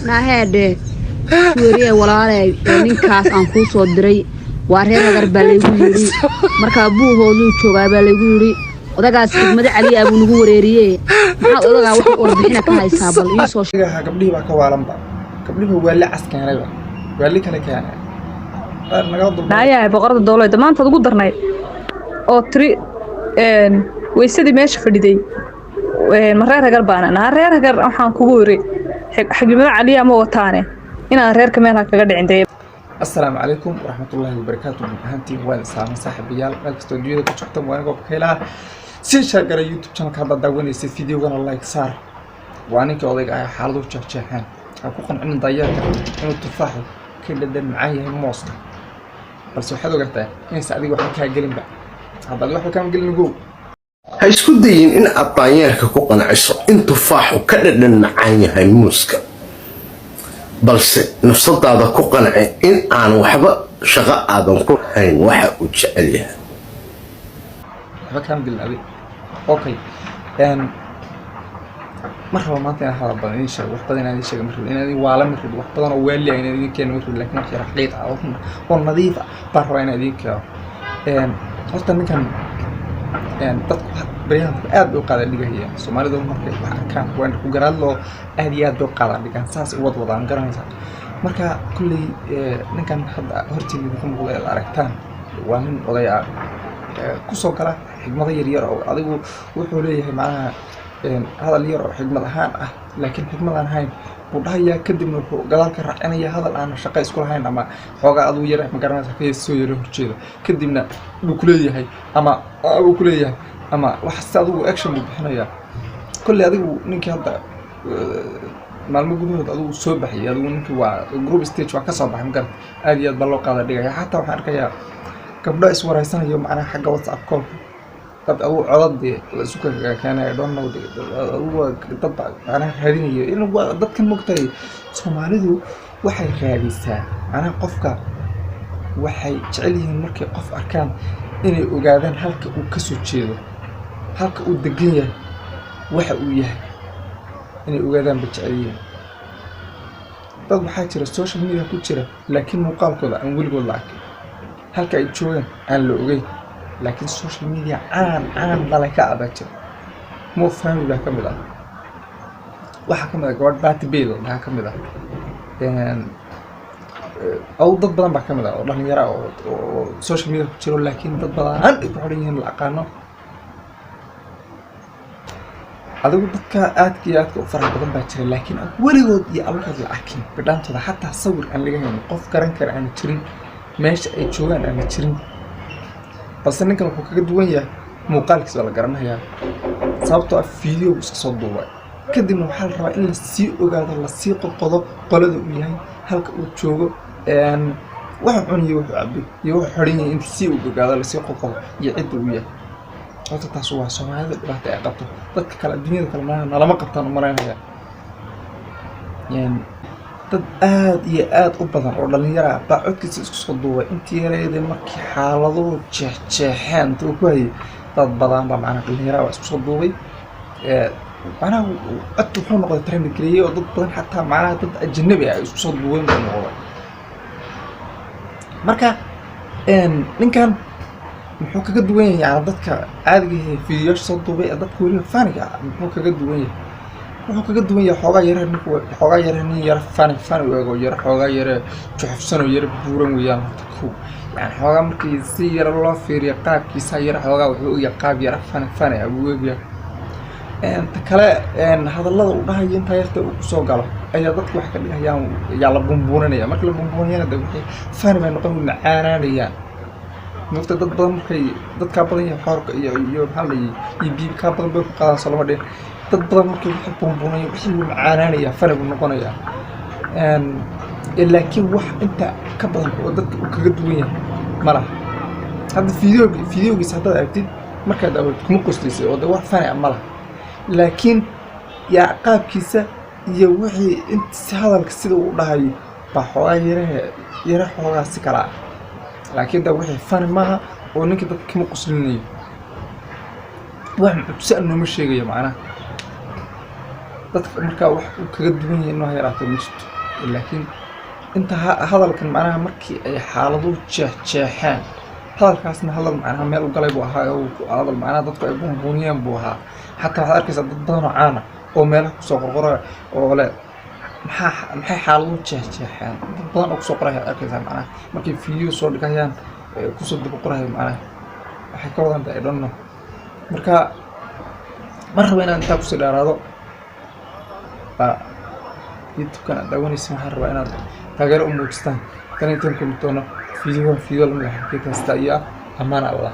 Naheedhe weriye walaaley, ninkaas aan kuu soo diray waa reer Hagar baa laygu yidhi. Markaa Buuhoodluu joogaa baa laygu yidhi. Odagaas Xigmado Caliya buu nagu wareeriye. Maxaad odagaa wax warbixina ka haysaa? Bal ii soo Sheegaha gabdhihii baa ka waalanba. Gabdhihii waali cas keenayba, waali kale keenay. Qaar nagala dul Naayahay, boqorada dowladda maanta ugu darnay oo tiri weysadii meesha fadhiday, ma reer Hagar baana naa? Reer Hagar waxaan kugu yiri Xigmado Caliya ma wataane inaan reerka meel ha kaga dhicin dee. Asalaamu calaykum waraxmatullaahi wabarakaatu. Guud ahaantiin waan islaaman saaxiibayaal, meel kastoo dunyada ka joogta. Waa anigoo Bakaylaha. Sii share gara YouTube channelka haddaad daawanaysid, videogana like saar. Waa ninkii odayga ahaa. Xaaladuhu jeexjeexaan. Ha ku qancinin dayeerka inuu tufaaxu ka dhadhan macaan yahay mooska, balse waxaad ogaataa inaysan adiga waxba kaa gelinba. Hadda adiga waxba kaama gelin, ogow. Ha isku dayin in aad daanyeerka ku qanciso in tufaaxu ka dhadhan macaan yahay muuska, balse nafsadaada ku qanci in aan waxba shaqo aadan ku hayn waxa uu jecel yahay. Waxba kaama gelin adiga. Okay, ma rabo maanta inaan hadal badan idiin sheego. Wax badan inaan idiin sheego ma rabo, inaan idin waala ma rabo, wax badan oo waali ah inaan idin keeno ma rabo, laakiin wax yar xaqiiq ah oo nadiif ah baan rabaa inaan idiin keeno. Horta ninkan dadku baryahan aad bay u qaada dhigahayaan. Soomaalidu markay wax arkaan waa ku garaadloo, aad iyo aad bay u qaada dhigaan, saas u wad wadaan, garanaysaa. Marka kolley ninkan hadda hortiina idinka muuqda aad aragtaan waa nin oday ah, kusoo gala xigmado yar yar oo adigu wuxuu leeyahay, macnaha hadal yar oo xigmad ahaan ah laakiin xigmad aan ahayn buu dhahayaa. Kadibna wuxuu gadaal ka raacinaya hadal aan shaqo isku lahayn ama xoogaa adigu yar, ma garanaysa, ka soo yaro horjeeda. Kadibna buu kuleeyahay ama buu kuleeyahay ama wax si adigu action buu bixinayaa. Kolley adigu ninkii hadda maalmo gudahood adigu soo baxayay, adigu ninkii waa group stage waa ka soo baxay, magarat. Aad iyo aad baa loo qaada dhigaya. Xataa waxaan arkayaa gabdho iswareysanayo, macnaha xagga WhatsApp callka, dad adigu codad dee la isu keenaya. Don't know, adigu waa dad baa macnaha raadinayo in waa dadkan. Mogtahay, Soomaalidu waxay raadisaa, macnaha qofka waxay jecel yihiin markay qof arkaan inay ogaadaan halka uu ka soo jeedo, halka uu degan yahay, waxa uu yahay inay ogaadaan bay jecel yihiin. Dad waxaa jira social media ku jira laakiin muuqaalkooda aan weligood la arkin, halka ay joogaan aan la ogeyn, laakiin social media caan caan dhalay ka ah baa jira. Mo Fahmi baa ka mid ah. Waxaa ka mid ah gabadh Bati Bay la dhahaa ka mid ah. Aw, dad badan baa ka mid ah oo dhalinyaro ah oo social media ku jiro laakiin dad badan ay ku xidhan yihiin, la aqaano. Adigu dadka aadka iyo aadka u faraha badan baa jira laakiin aan weligood iyo allahood la arkin bidhaantooda, xataa sawir aan laga haynin, qof garan kara aana jirin, meesha ay joogaan aana jirin. Balse ninkan wuxuu kaga duwan yahay muuqaalkiisa waa la garanayaa, sababtoo ah video iska soo duubay. Kadibna waxaa la rabaa in lasii ogaado, lasii qodqodo qolada uu yahay, halka uu joogo, wuxuu cuniyo, wuxuu cabay iyo wuxuu xidhan yahay, in sii ogaado, lasii qodqodo iyo cidda uu yahay. Horta taas waa Soomaalida dhibaata ay qabto. Dadka kale, adduunyada kale, malaha nalama qabtaan u malaynaya. Dad aad iyo aad u badan oo dhalinyaro ah baa codkiisa isku soo duubay intii yareeday markii xaaladuhu jeexjeexeen inta uu ku hayay. Dad badan baa, macnaha dhalinyaro ah, waa isku soo duubay. Macnaha codka wuxuu noqday trend gareeyey oo dad badan, xataa macnaha dad ajnabi ah, ay isku soo duubeen buu noqday. Marka ninkan muxuu kaga duwan yahay, yani dadka caadiga ah ee fiidiyoyaasha soo duubay ee dadka weliba faniga ah, muxuu kaga duwan yahay? Wuxuu kaga duwan yahay xoogaa yare ninku, xoogaa yare nin yara fani fani u ego, yara xoogaa yare juxufsan oo yara buuran weeyaan. Horta kow, yani xoogaa markii si yara loo fiiriyo qaabkiisa yara, xoogaa wuxuu ogyahay qaab yara fani fani ah buu egyahay. Ta kale, hadallada uu dhahayo intaa yarta uu kusoo galo ayaa dadku wax ka dhigayaan, ayaa la bumbuuninaya. Marka la bumbuuniyana de wixii fani bay noqon, macaanaanayaan. Mogta, dad badan markay dadkaa badan yahay xoorka iyo maxaa la iyo biib kaa badan bay ku qaadaan, soo lama dhihin. Dad badan markay wixii bumbuunayo, wixii wuu macaanaanaya, fani buu noqonayaa. Laakiin wax inta ka badan oo dadka uu kaga duwan yahay ma laha. Hadda videogiisa haddaad aragtid, markaad awood kuma qoslisay oo de wax fani ah ma laha, laakiin yaa qaabkiisa iyo wixii int hadalka sida uu dhahayo baa xoogaa yarahe yara, xoogaa si kala ah, laakiin da wixii fani maaha oo ninka dadka kama qoslinayo, wax mucjisa nooma sheegayo macnaha. Dadka markaa wax uu kaga duwan yahay inuu yaraato ma jirto, laakiin inta hadalkan macnaha markii ay xaaladuhu jeexjeexeen, hadalkaasna hadal macnaha meel u galay buu ahaa oo hadal macnaha dadku ay buunbuuniyeen buu ahaa. Xataa waxaad arkaysaa dad badan oo caan ah oo meelaha kusoo qorqoraya oo le maxay xaaladuhu jeexjeexeen. Dad badan oo kusoo qoraya aad arkaysaa, macnaha markay video soo dhigayaan kusoo daba qoraya, macnaha waxay ka wadan tahay, I don't know. Marka ma rabo inaan intaa kusii dheeraado. Baa YouTube-kan aad daawanaysa, waxaan rabaa inaad taageero u muujistaan. Tan intaan kulmi doono video-gan video lamid ah, kasta iyo ah, ammaan Allah.